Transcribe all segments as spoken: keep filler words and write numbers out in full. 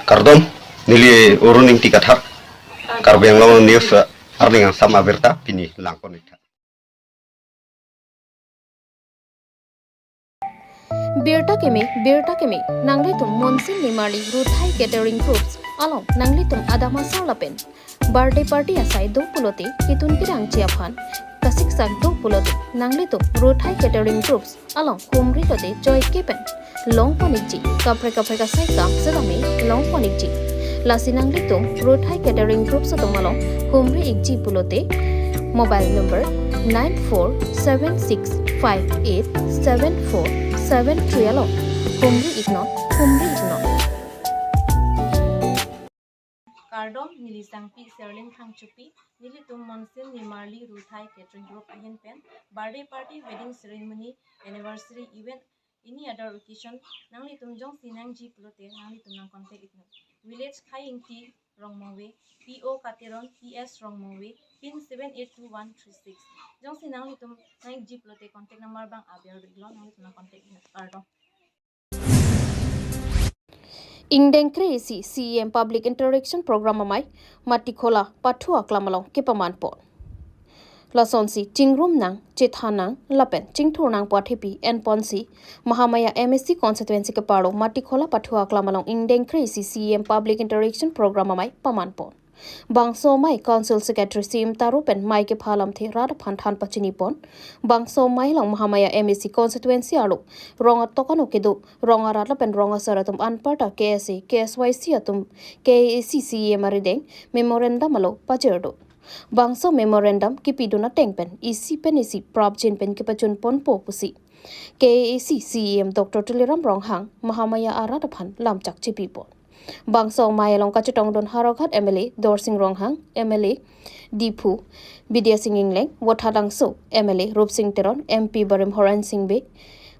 Kardom, neli Arun Ingti Kathar, Karbi Anglong News, eh, arni angsam abirta pini langpon-iktha. Birta keme, birta keme, nanglitum Monsoon Nimarli Ruthai Catering Groups along nanglitum adam asar lapen birthday party asai do pulote, ketun kedangji aphan kasiksak do pulote, nanglitum Ruthai Catering Groups along humri lote joike pen longpon-ikji, kaprek kaprek asai kam setame longpon-ikji. Lasi nanglitum Ruthai Catering Groups atum along humri-ikji pulote, mobile number nine four seven six five eight seven four seven three along humri-iknon, humri-iknon. Kardom, neli Sangpi Serling Thangchupi, nelitum Monsoon Nimarli Ruthai Catering Group ahin pen birthday party, wedding ceremony, anniversary event, any other occasion, nanglitum jongsi nangji pulote, nanglitum nang contact-iknon. Village Khai Ingti Rongmongve, P O Kateron, P S Rongmongve, pin seven eight two one three six. Jongsi nanglitum nangji pulote contact number abang aber do-iklo, nanglitum nang contact-iknon. Kardom. Ingdeng kre-isi C E M Public Interaction Program amei Matikhola Pathu Aklam along kepamanpon. Lasonsi chingrum nang, chethan nang lapen chingthur nang pu athepi enponsi Mahamaya M A C constituency keparlo Matikhola Pathu Aklam along ingdeng kre-isi C E M Public Interaction Program amei pamanpon. Bangso amei Council Secretary C M Taro pen mei kepha alamthe rat aphan than pachinipon. Bangso amei along Mahamaya M A C constituency arlo rong atok ano kedo rong arat lapen rong asar atum anparta K S A, K S Y C atum K A A C C E M arideng memorandum alo pajirdo. Bangso memorandum kipidun ateng pen isi pen isi prapjin pen kepachunponpo pusi K A A C C E M Doctor Tuliram Ronghang Mahamaya arat aphan lamchak chipipon. Bangso amei along kachetongdun Howraghat M L A Dorsing Ronghang, M L A Diphu Bidya Sing Engleng, Vothatlangso M L A Rupsing Teron, M P Barim Horen Sing Bey,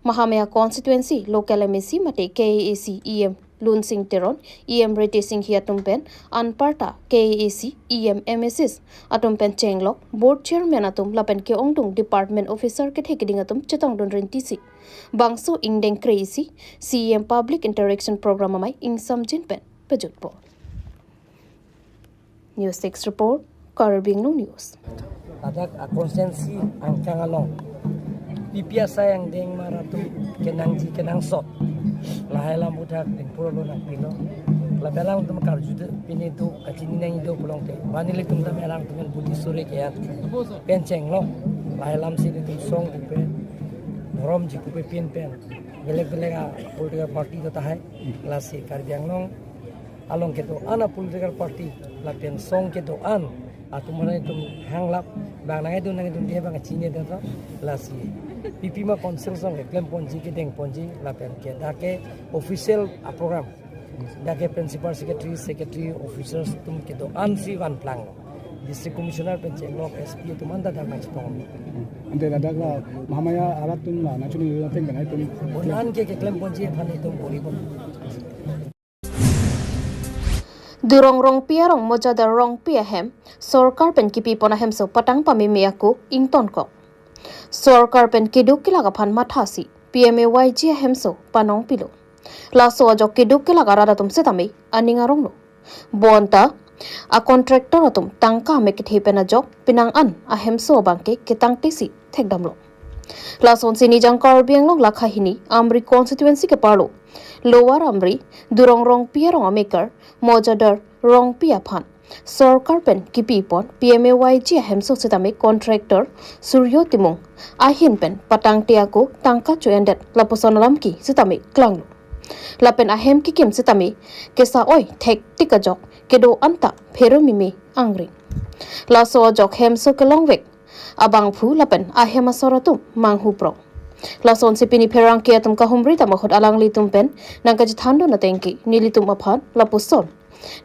Mahamaya constituency local M A C mate K A A C E M Lunsing Teron, E M Ritesh Enghi atum pen anparta K A A C E M M A Cs atum pen chenglok, board chairman atum lapen ke-ongdung department officer kethe keding atum chetongdun rintisi bangso ingdeng kre-isi C E M Public Interaction Program amei ingsamjin pen pejutpo. News Desk Report, Karbi Anglong News. Ladak a constituency angkang along P P asai angdeng mar atum kenangji kenangsot lahai alam uthak dingpur lo nangpilo. Lapen alangtum karju de pini do kachini nangji do pulote, ba nelitum dam alangtum budi sore ke-an pen chenglo, lahai alamsi nelitum song pupe, dhorom ji pupe pin pen belek belek a political party do tahai. Lasi Karbi Anglong along kedo-an a political party lapen song kedo-an atum mane itum hanglap bang nangdun nangdun dia bang chini data. Lasi P P ma council song keklem ponji kedeng ponji lapen ke dak ke official a program, dak ke principal secretary, secretary, officers atum kedo-ansi van planglo. District commissioner pen chenglok, S P atum anta dak nangchetong. Ante ladak la Mahamaya arat atum la nangchini ateng pen itum. Bon-an ke keklem ponji aphan itum bori bon. Durong Rongpi arong Mojadar Rongpi ahem sorkar pen kipipon ahemso patang pameme ako ingtonkok. Sorkar pen keduk kelak aphan mathasi P M A Y G ahemso panongpilo. Laso ajok keduk kelak arat atum setame aning aronglo. Bonta a contractor atum tangka amek kethe pen ajok penang an ahemso abangke ketangtesi thekdamlo. Lasonsi Nijang Karbi Anglong lakha hini Amri constituency keparlo Lower Amri Durong Rongpi arong amekar Mojadar Rongpi aphan sorkar pen kipipon P M A Y G ahemso setame contractor Suryo Timung ahin pen patangte ako tangka cho-endet lapuson alam ke setame klanglo. Lapen ahem kikim setame kesa-oi thektik ajok kedo-an ta phero meme angring. Laso ajok hemso kelongvek abangphu lapen ahem asor atum manghuprong. Lasonsi pini pherangke atum kahumri ta mahut alanglitum pen nangkachethandun ateng ke nelitum aphan lapuson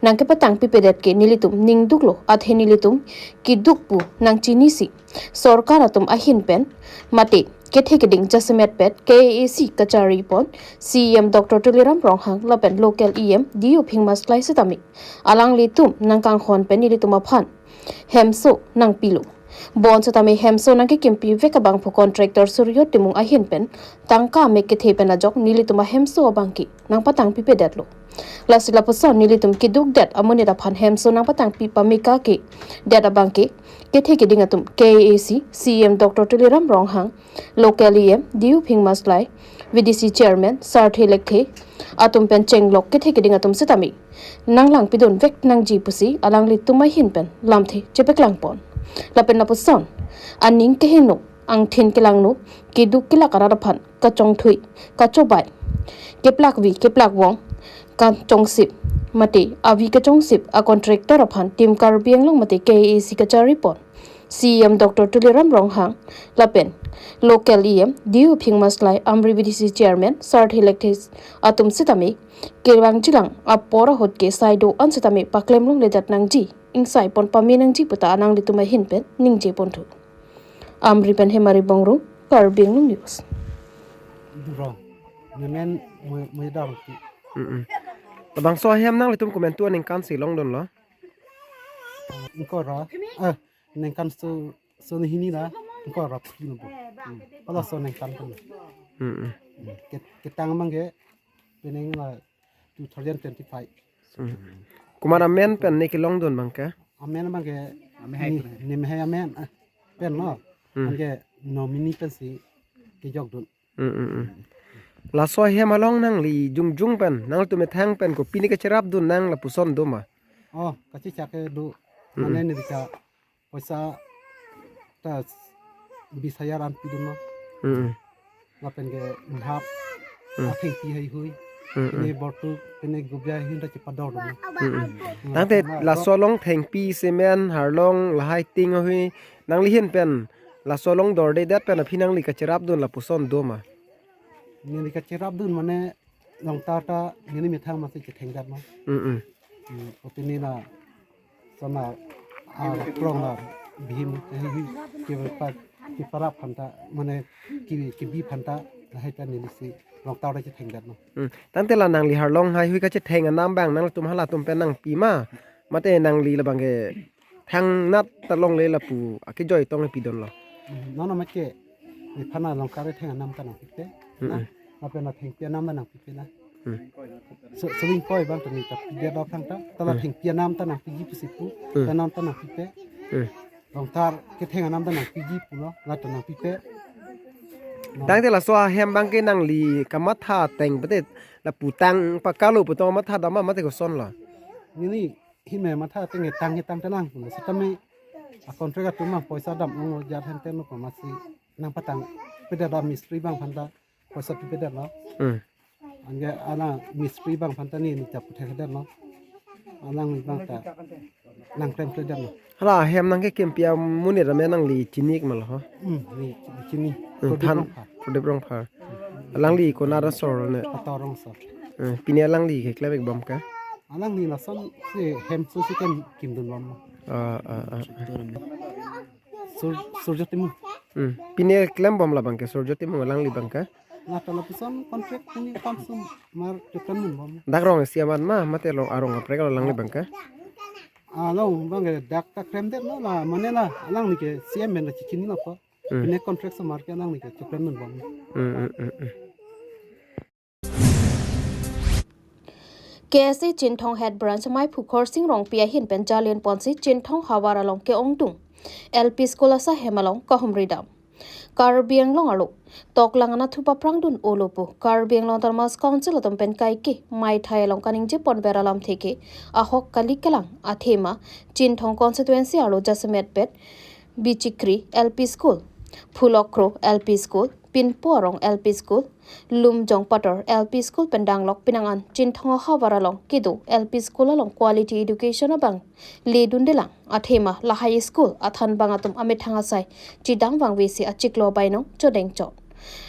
nangkepatang pipedet ke nelitum ningduklo, athe nelitum keduk pu nangchinisi sorkar atum ahin pen mate kethe keding jasemetpet K A A C kacharipon C E M Doctor Tuliram Ronghang lapen local E M D U Phingmas Klai setame alanglitum nangkanghon pen nelitum aphan hemso nangpilo. Bonsitame hemso nangkekimpi vek abangphu contractor Surjo Timung ahin pen tangka amek kethe pen ajok nelitum ahemso abangke nangpatangpipedetlo. Lasi lapuson nelitum kedukdet amonit aphan hemso nangpatangpi pameka kedet abangke kethe keding atum K A A C C E M Doctor Tuliram Ronghang, local E M Diu Phingmaslai, V D C chairman Sarthe Lekthe atum pen chenglok kethe keding atum sitame nanglangpidun vek nangji pusi alanglitum ahin pen lamthe chepaklangpon. Lapen lapuson aning kehingno, angthin kelangno, keduk kelak arat aphan kachongthui, kachobai, keplakvi keplakvong, kachongsip mate avi kachongsip a contractor aphan Team Karbi Anglong mate K A A C kacharipon C E M Doctor Tuliram Ronghang lapen local E M Diu Phingmaslai, Amri V D C chairman Sarthe Lekthe atum sitame kevangjilang apor ahut ke sai do-an sitame paklemlongledet nangji, ingsaipon pame nangji puta alanglitum ahin pen ningjeponthu. Amri pen Hemari Bongrung, Karbi Anglong News. Bro, nemen mo mo dam ki. Mm-mm. Labangso ahem nanglitum komantu aningkan si longdunlo? Ingkoi ra, eh, ningkan so, so ni hini na, ingkoi ra phli no bo. Hmm. Hala so ningkan kan. Mm-mm. Hmm. Ket-, ketang abangke, penang la two thousand twenty-five. Mm. Komat amen pen ne kelongdun abangke? Amen abangke, Amehai ni, pen. Nemehai amen, eh, pen no. Mm. Anke nominee pensi kejokdun. Mm, mm, mm. Laso ahem along nangli jongjong pen, nangtum methang pen kopi ne kacherapdun nang lapuson do ma? Oh, kachechak ke do. Mm, mm. Mane ne bicha poisa ta bis hajar an pidun ma. Mm, mm. Lapen ke mhap, Mm. athengpi haihui. Mm, mm. Pine bortu, pine gubya haihui ta chepadordun ma. Mm, mm. Mm. Tangte Ma, laso along thengpi, cement, harlong, lahai ting haihui, nangli ahin pen laso along dordedet pen aphi nangli kacherapdun lapuson do ma? Neli kacherapdun mane longtar ta neli methang masi chethengdet ma. Mm, mm. Hmm, o pine la sona, ah, prong la bihim, eh, hi, hi, ke pa, ke para aphan ta, mane ke, kebi aphan ta, lahai ta neli si longtar ta chethengdet ma. Mm. Tangte la nangli harlong haihui kachetheng anam abang nangtum halatum pen nangpi ma? Mate nangli labangke thangnat ta longle lapu akejoi tong pidunlo? Hmm, non non make, nephan along kare theng anam ta nangpipe. Mm, Na, mm. Lapen la thengpi anam ta nangpipe na. Hmm. So, so ingkoi abang ta ne ta pidetlo aphrang ta, ta la Hmm. thengpi anam ta nangpiji pusi pu, Hmm. ta anam ta nangpipe. Hmm. Longtar ketheng anam ta nangpiji pulo, la ta nangpipe. No. Tangte laso ahem abangke nangli kamatha ateng pete lapu tang pakalo pu tong matha dam ma mate kosonlo? Neli, hime matha ateng tang tang ta nang, sitame a contract atum abang poisa dam ong jat hen ten ko masi nangpatangpedet la mistri abang aphan ta poisa pipedetlo. Hmm. Anke ala mistri abang aphan ta ne ne chap thekdetlo. Alang abang ta nangklemkledetlo. Hala ahem nangkekimpi amonit amen nangli chini ik ma lo ho? Hmm, ne chini. Hmm, Prodip than Rongphar. Prodip Rongphar. Alangli konat asor ne? Pator Rongso. Hmm, pine alangli keklem ik bom ke? Alangli lason si hemso si kem kimdun bom. Ah, ah, ah, ah. Sur-, Surjo Timung. Hmm. Pine klem bom la abangke, Surjo Timung alangli abangke? La ta lapuson contract pini kamsum mar choklemdun bom. Dak rong isi amat ma, mate long arong kaprek alangli abangke? Along abangke dak ta klemdetlo la, mane la, alangli ke C M pen la chechinilo ko. Hmm. Pine contract somar ke alangli ke choklemdun bom. Hmm, hmm, hmm, hmm. K S A Chinthong Head Branch maiphu Khorsing Rongpi ahin pen jalin ponsi Chinthong havar along ke-ongdung L P School asahem along kahumri dam. Karbi Anglong arlo toklang anatthu paprangdun olo pu Karbi Anglong Autonomous Council atum pen kaike maithai along kaningje ponver alamthe ke ahok kali kelang athema Chinthong constituency arlo jasemetpet Bichikri L P School, Phulokro L P School, Pinpo Arong L P School, Lumjong Pator L P School pen danglok pinang an Chinthong ahavar along kedo L P School along quality education abang ledundelang athema lahai school athanbang atum amethang asai chedang vangvesi achiklo bainong chodengchot.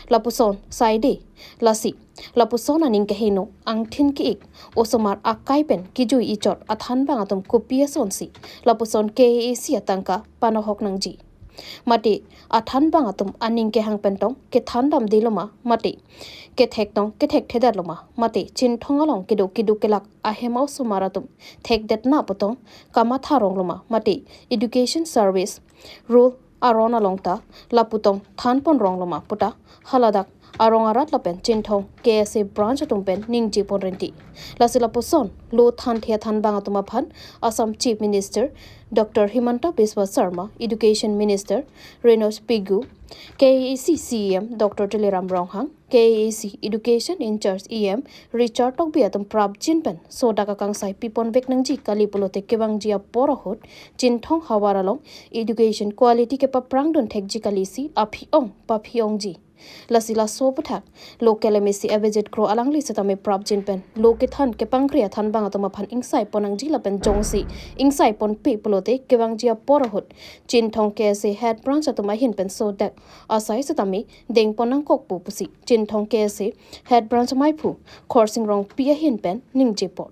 Lapuson saide, lasi lapuson aning keheno, angthin ke-ik, osomar akai pen kejui ichot athanbang atum kopi asonsi lapuson K A A C atangka panohok nangji. Mate athanbang atum aning kehang pen tong kethan damde loma, mate kethek tong kethekthedetlo ma, mate Chinthong along kedo keduk kelak ahem osomar atum thekdetna pu tong kamatha ronglo ma, mate education service rule aron along ta lapu tong thanpon ronglo ma puta haladak arong arat lapen Chinthong K S A branch atum pen ningjepon renti. Lasi lapuson lo thanthe athanbang atum aphan Assam Chief Minister Doctor Himanta Biswa Sarma, Education Minister Renojoy Pegu, K A A C C E M Doctor Tuliram Ronghang, K A A C Education in-charge E M Richard Tokbi atum prapjin pen sodak akangsai piponvek nangji kali pulote kevangji apor ahut Chinthong havar along education quality kepaprangdun thekji kalisi aphi-ong paphi-ongji. Lasi laso aputhak local M A C Avijit Kro alangli setame prapjin pen lo kethan kepangkri athanbang atum aphan ingsaipon nangji lapen jongsi ingsaipon pe pulote kevangji apor ahut Chinthong K S A head branch atum ahin pen sodak asai setame dengpon nangkokpo pusi Chinthong K S A head branch maiphu Khorsing Rongpi ahin pen ningjepon.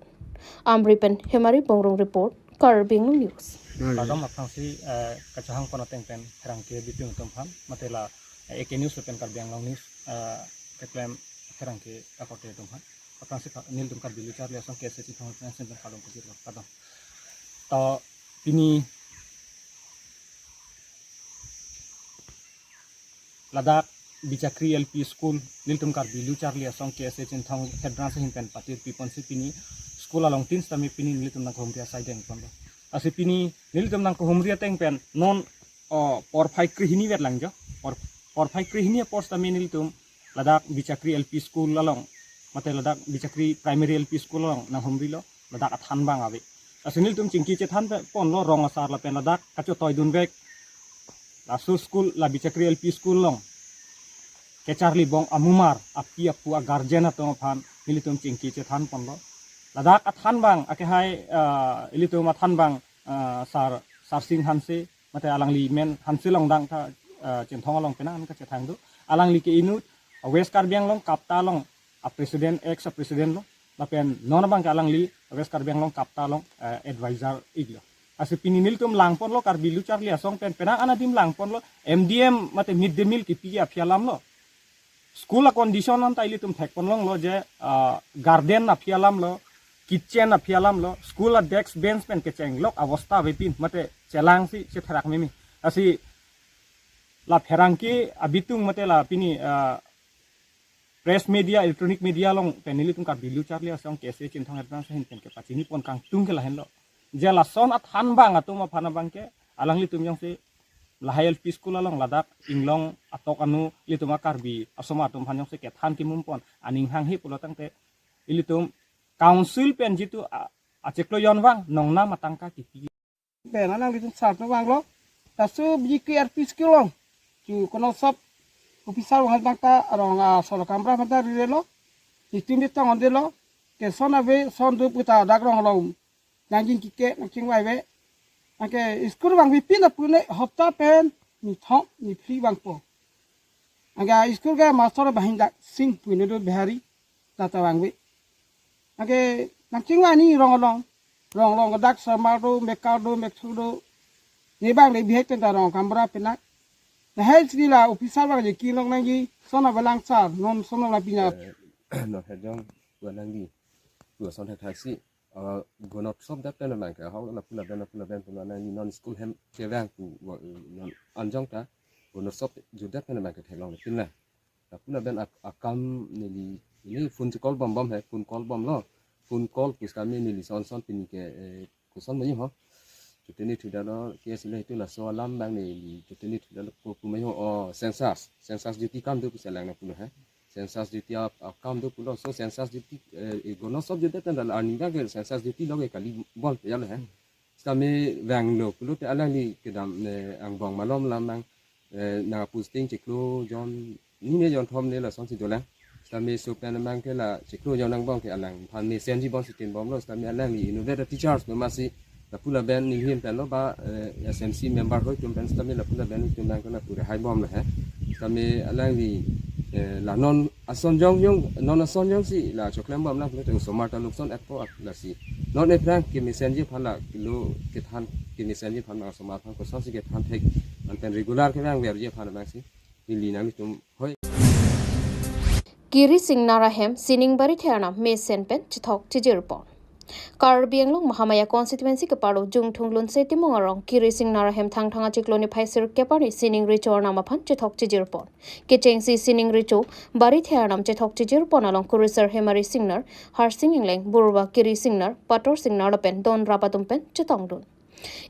Amri pen Hemari Bongrung report, Karbi Anglong News. Kardom aphrangsi, eh, kachehangpon ateng pen pherangke abitung atum aphan, mate la, eh, A K News pen Karbi Anglong News, eh, keklem pherangke akorte atum aphan. Aphrangsi ka-, nelitum Karbi Lo Charli Asong K S A Chinthong pen kardom pajirlo, kardom. To pini ladak Bichakri L P School, nelitum Karbi Lo Charli Asong K S A Chinthong head branch ahin pen patir piponsi pini school along tin setame pini nelitum nangkehumri asai dengponlo. Lasi pini nelitum nangkehumri ateng pen non, o, porphai krehini vet lang jo. Por, porphai krehini apor setame nelitum ladak Bichakri L P School along, mate ladak Bichakri Primary L P School along nanghumrilo, ladak athanbang ave. Lasi nelitum chingki chethanponlo rong asar lapen ladak kachetoidunvek laso school, la Bichakri L P School along kecharlibom amumar, api apo, a guardian atum aphan nelitum chingki chethanponlo. Ladak athanbang akehai, ah, ilitum athanbang, ah, Sar, Sarsing Hanse, mate alangli men Hanse Longdang ta, ah, Chinthong along penang kachethang do. Alangli ke inut, ah, West Karbi Anglong KAPTA along a president, ex a president lo, lapen non abang ke alangli West Karbi Anglong KAPTA along, eh, advisor iklo. Lasi pini nelitum langponlo Karbi Lo Charli Asong pen, penang anadim langponlo, M D M mate mid day meal kipi aphi alamlo. School a condition anta ilitum thekponlonglo je, ah, garden aphi alamlo, kitchen aphi alamlo, school a desk bench pen kechenglok abosta avepin, mate chelangsi chetherak meme. Lasi la pherangke abitung mate la pini, ah, press media, electronic media along pen nelitum Karbi Lo Charli Asong K S A Chinthong head branch ahin pen kepachinipon kangtung ke lahenlo. Je lason athanbang atum aphan abang ke alanglitum jongsi lahai L P school along ladak inglong atok anu ilitum a Karbi asomar atum aphan jongsi kethan kimumpon aning hanghe pulo tangte ilitum council pen jitu a, achiklo jonvang nongnam atangka kipi. Pen anang ilitum sar tu vanglo. Laso B K R P school along chu kono sop officer vang tangka arong a solo kamra mata rirelo. Itum bitong ondelo. Ke son ave son do puta dak rong lo. Nang jing kike nang chingvai ve. Anke school vangvepin apune hopta pen ni thong ni phli vangpo. Anke school ke master Bahindak Singh pune do Bihari. Tata vangve. Anke nang chingvai ni rong along. Rong along dak samar do, mekar do, mekthur do. Ni bang le bihek tenta rong kamra penak. Lahai sri la officer vang je kinong nangji. Sona belang sar, non sona la pinya. Eh, non hejong, dua nangji. Dua son hek thaksi. Eh, gonot sop dap pen abang ke, hau la pula ben, pula ben, pula nangji non school hem kevang pu, wa, non anjong ta. Gonot sop judat pen abang ke theklong le pin la. Lapu lapen ak-, akam neli, neli phone call bom bom he, phone call bomlo. Phone call pu setame neli son son pini ke, eh, koson ma ho. Chuteni thudalo, K S A le itu laso alam abang neli, chuteni thudalo ko pu ma ho, oh, census, census duty kam do pu selang na pulo he. Census duty ap, ap kam do pulo, so census duty, eh, eh, gonot sop judat pen dal arni abang ke census duty lo ke kali bom pe ya lo he. Setame vanglo pulote alangli kedam ne angbong malom lam abang, eh, nang posting chiklo jon hini ne jon thom ne lasonsi dolang. Setame so pen abang ke la chiklo jon angbong ke alangphan mesenji bom si tin bomlo. Setame alangli innovator teachers memang si lapu lapen neli ahin pen lo ba, eh, S M C member hoi atum pen setame lapu lapen atum abang ke lapu rehai bomlo he. Setame alangli, eh, la non ason jong jong, non ason jongsi la choklem bom lang pulote osomar ta nukson et po lasi. Non aphrang kemesenji aphan la kilo kethan kemesenji aphan la osomar aphan kosonsi kethan thek, Anten regular kevang verji aphan abang si ili nanglitum hoi. Kiri Singnar ahem sining Barithe arnam mesen pen chethok chijirpon. Karbi Anglong Mahamaya constituency kepado Jungthung Lunse Timung arong Kiri Singnar ahem Thangthang achiklo niphai sirkep arni sining recho arnam aphan chethok chijirpon. Kechengsi sining recho Barithe arnam chethok chijirpon along kurusar Hemari Singnar, Harsing Engleng, Burwa Kiri Singnar, Pator Singnar lapen don rap atum pen chetongdun.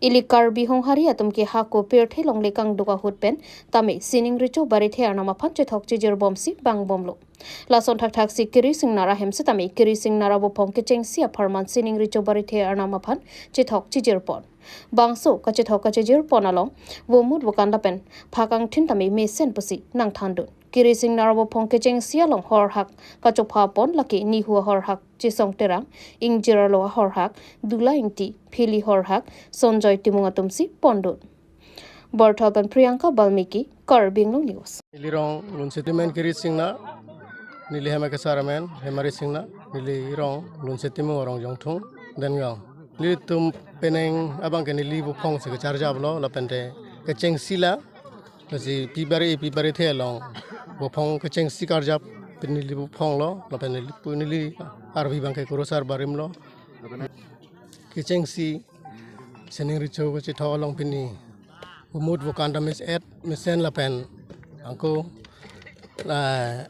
Ili Karbi Honghari atum ke hako pirthe longle kangduk ahut pen tame sining recho Barithe arnam aphan chethok chijirbomsi bangbomlo. Lason thakthak si Kiri Singnar ahem setame Kiri Singnar abophong kechengsi apharman sining recho Barithe arnam aphan chethok chijirpon. Bangso kachethok kachijirpon along vomut vokan lapen phakangthin tame mesen pusi nangthandun. Kiri Singnar abophong kechengsi along horhak kachophapon lake Nihu ahorhak Chisong Terang, ingjir arlo ahorhak Dula Ingti, Phili horhak Sonjoy Timung atumsi pondun. Borthal pen Priyanka Balmiki, Karbi Anglong News. Neli rong Lunse Timung, Kiri Singnar, neli hem akesar amen Hemari Singnar, neli rong Lunse Timung arong Jungthung Dengaon. Nelitum penang abang ke neli bophong si kecharjaplo, lapente kechengsi la, lasi pi Bari, pi Barithe along bophong kechengsi karjap pen neli bophonglo, lapen neli pu neli arvi abang ke kurusar barimlo. Kechengsi sining recho kachethok along pini vomut vokan ta mes-et mesen lapen ako, ah,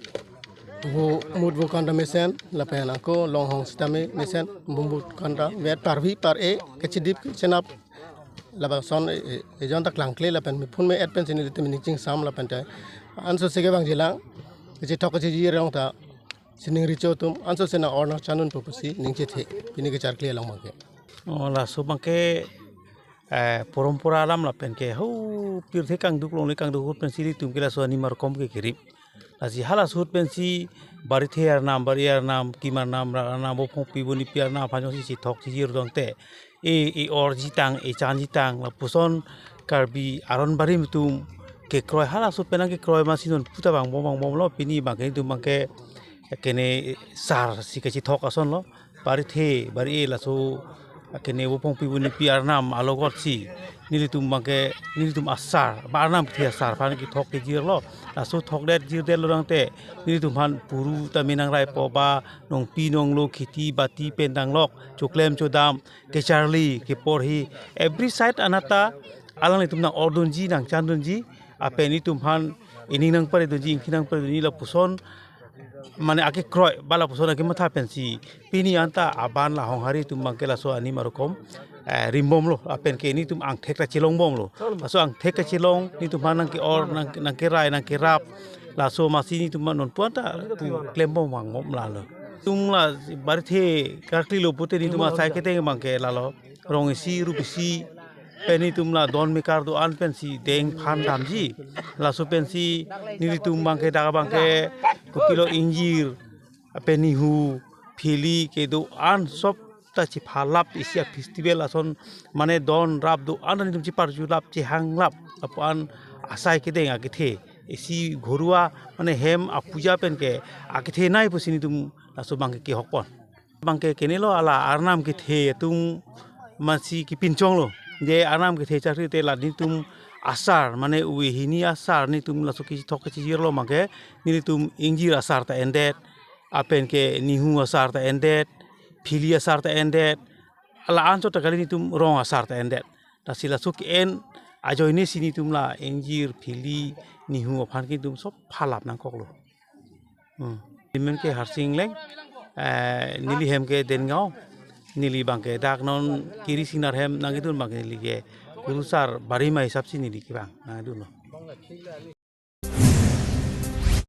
vomut vokan ta mesen lapen ako longhong sitame mesen, vomut vokan ta vet parvi par-e kachidip kachenap lapuson e, e, ejon ta klangkle lapen mephun me-et pensi nelitum ning chingsam lapente anso si kevangjilang kachethok kachijir along ta sining recho atum anso si nang-or nangchandunpo pusi ning chethe pini kecharkli along abang ke. Oh, laso abang ke, eh, porompora alam lapen ke ho pirthe kangduk longle kangduk ahut pensi ilitum ke laso animar kom ke kirip. Lasi halaso ahut pensi Barithe arnam, Bari arnam, Kim arnam, Rat arnam, bophongpi bonipi arnam aphan jongsi chethok chijir dongte, e, e-orji tang, echanji tang, lapuson Karbi aron barim atum kekroi, halaso ahut pen nangkekroi masi non puta bangbom bangbomlo, pini abang ke nelitum abang ke kene sar si kachethok asonlo. Barithe, Bari-e laso kene bophongpi bonipi arnam alogotsi nelitum abang ke nelitum asar, ba arnam kethe asar aphan kethok kejirlo. Laso thokdet jirdetlo tangte nelitum aphan puru tame nangraipo, ba nongpi nonglo, kheti bati pen danglok, choklem chodam, kecharli, keporhi, every side anat ta alanglitum nang-ordunji, nangchandunji, lapen nelitum aphan ining nangparedunji, ingthi nangparedunji lapuson mane akekroi ba lapuson akematha pensi pini anta aban la Honghari atum abang ke laso animar kom, eh, rimbomlo, lapen ke nelitum angthek ta chelongbomlo. Laso angthek kachelong nelitum aphan nangke-or, nang, nangkerai, nangkerap, laso masi nelitum non puan ta pu klembom vangbom lalo. Nelitum la Barithe karklilo pute nelitum asai kedeng abang ke lalo rong isi rup isi pen nelitum la don mekar do-an pensi deng phan damji. Laso pensi nelitum abang ke dak abang ke kopilo ingjir, pen Nihu, Phili kedo-an sop ta chephalap, isi a-festival ason mane don rap do-an nelitum cheparjulap, chehanglap, lapuan asai kedeng akethe, isi ghorua mane hem apuja pen ke akethenei pusi nelitum laso abang ke kehokpon. Abang ke kenelo, ala arnam kethe atum masi kepinchonglo. Je arnam kethe chakri te la nelitum asar, mane ove hini asar nelitum laso kachethok kachijirlo abang ke nelitum ingjir asar ta endet, lapen ke Nihu asar ta endet, Phili asar ta endet, la-an chot ta kali nelitum rong asar ta endet. Lasi laso ke-en ajoine si nelitum la ingjir, Phili, Nihu aphan ke nelitum sop phalap nangkoklo. Hmm. Neli men ke Harsing Engleng, eh, neli hem ke Dengaon, neli abang ke dak non Kiri Singnar ahem nangkedun abang ke neli ke kurusar barim ahisap si neli kevang nangkedunlo.